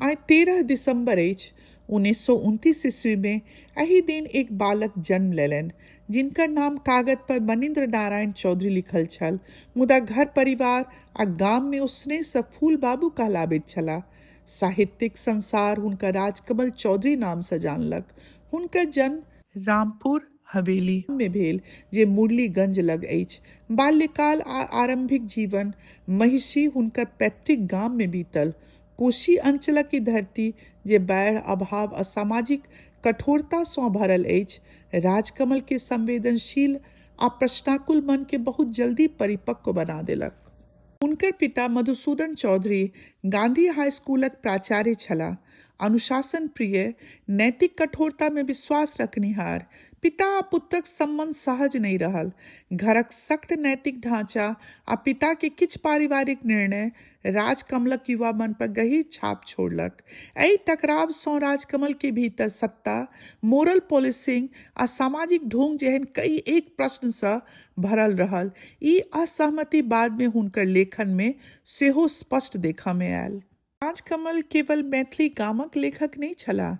आइ 13 दिसंबर अछि। 1929 ईस्वी में एहि दिन एक बालक जन्म लेलनि, जिनकर नाम कागज पर मणीन्द्र नारायण चौधरी लिखल छल, मुदा घर परिवार आ गाम में ओ स्नेह सँ फूल बाबू कहलाबैत छलाह। साहित्यिक संसार हुनका राजकमल चौधरी नाम सँ जानलक। हुनकर जन्म रामपुर हवेली में भेल, जे मुरलीगंज लग अछि। बाल्यकाल आ आरंभिक जीवन महिषी, हुनकर पैतृक गाम में बीतल। कोशी अंचलक ई धरती, जे बाढ़ि, अभाव आ सामाजिक कठोरता सँ भरल अछि, राजकमल के संवेदनशील आ प्रश्नाकुल मन के बहुत जल्दी परिपक्व बना देलक। हुनकर पिता मधुसूदन चौधरी गांधी हाई स्कूलक प्राचार्य छलाह। अनुशासन प्रिय, नैतिक कठोरता में विश्वास रखनिहार। पिता आ पुत्रक संबंध सहज नहि रहल। घरक सख्त नैतिक ढांचा आ पिता के किछु पारिवारिक निर्णय राजकमलक युवा मन पर गहीर छाप छोड़लक। एहि टकराव सँ राजकमल के भीतर सत्ता, मोरल पोलिसिंग आ सामाजिक ढोंग जेहन कई एक प्रश्न सँ भरल रहल। ई असहमति बाद में हुनकर लेखन में सेहो स्पष्ट देखऽ में आयल। राजकमल केवल मैथिली गामक लेखक नहि छलाह,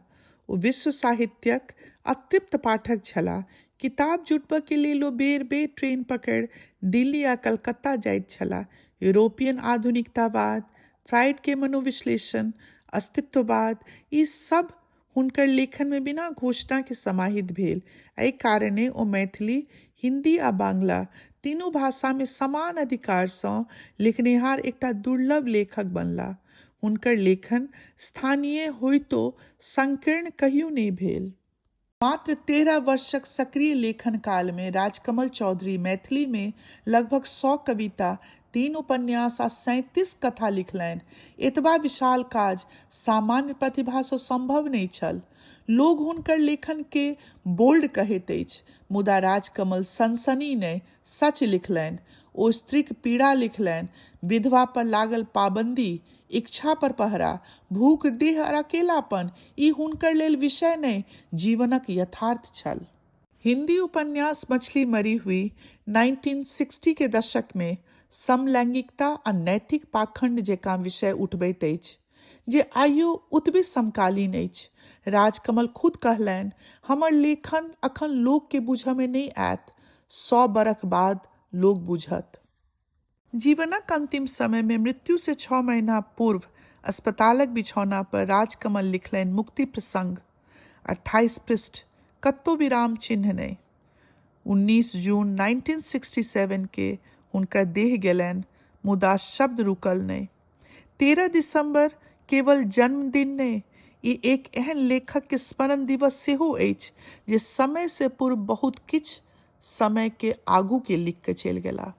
ओ विश्व साहित्यक अतृप्त पाठक छलाह। किताब जुटबऽ के लेल ओ बेर-बेर ट्रेन पकड़ि दिल्ली आ कलकत्ता जाइत छलाह। यूरोपियन आधुनिकतावाद, फ्रायड के मनोविश्लेषण, अस्तित्ववाद, ई सब हुनकर लेखन मे बिना घोषणा के समाहित भेल। एहि कारणे ओ मैथिली, हिंदी आ बांग्ला तीनू भाषा मे समान अधिकार सँ लिखनिहार एकटा दुर्लभ लेखक बनलाह। हुनकर लेखन स्थानीय होइतो संकीर्ण कहियो नहि भेल। मात्र 13 वर्षक सक्रिय लेखन काल मे राजकमल चौधरी मैथिली मे लगभग 100 कविता, 3 उपन्यास आ 37 कथा लिखलनि। एतबा विशाल काज सामान्य प्रतिभा सँ संभव नहि छल। लोग हुनकर लेखन के बोल्ड कहैत अछि, मुदा राजकमल सनसनी नहि, सच लिखलनि। ओ स्त्रीक पीड़ा लिखलनि, विधवा पर लागल पाबंदी, इच्छा पर पहरा, भूख, देह और अकेलापन, ई हुनकर लेल विषय नहि, जीवनक यथार्थ छल। हिंदी उपन्यास मछली मरी हुई 1960 के दशक में समलैंगिकता आ नैतिक पाखंड जेकाँ विषय उठबैत अछि, जे आइयो ओतबे समकालीन अछि। राजकमल खुद कहलनि, हमर लेखन अखन लोक के बुझऽ मे नहि आयत, 100 बरख बाद लोक बुझत। जीवनक अंतिम समय मे मृत्यु से 6 महीना पूर्व अस्पतालक बिछौना पर राजकमल लिखलनि मुक्ति प्रसंग, 28 पृष्ठ, कतौ विराम चिन्ह नहि। 19 जून 1967 के हुनकर देह गेलनि, मुदा शब्द रुकल नहि। 13 दिसंबर केवल जन्मदिन नहि, ई एक एहन लेखक के स्मरण दिवस सेहो अछि जे समय से पूर्व बहुत किछु समय के आगू के लिख के चलि गेलाह।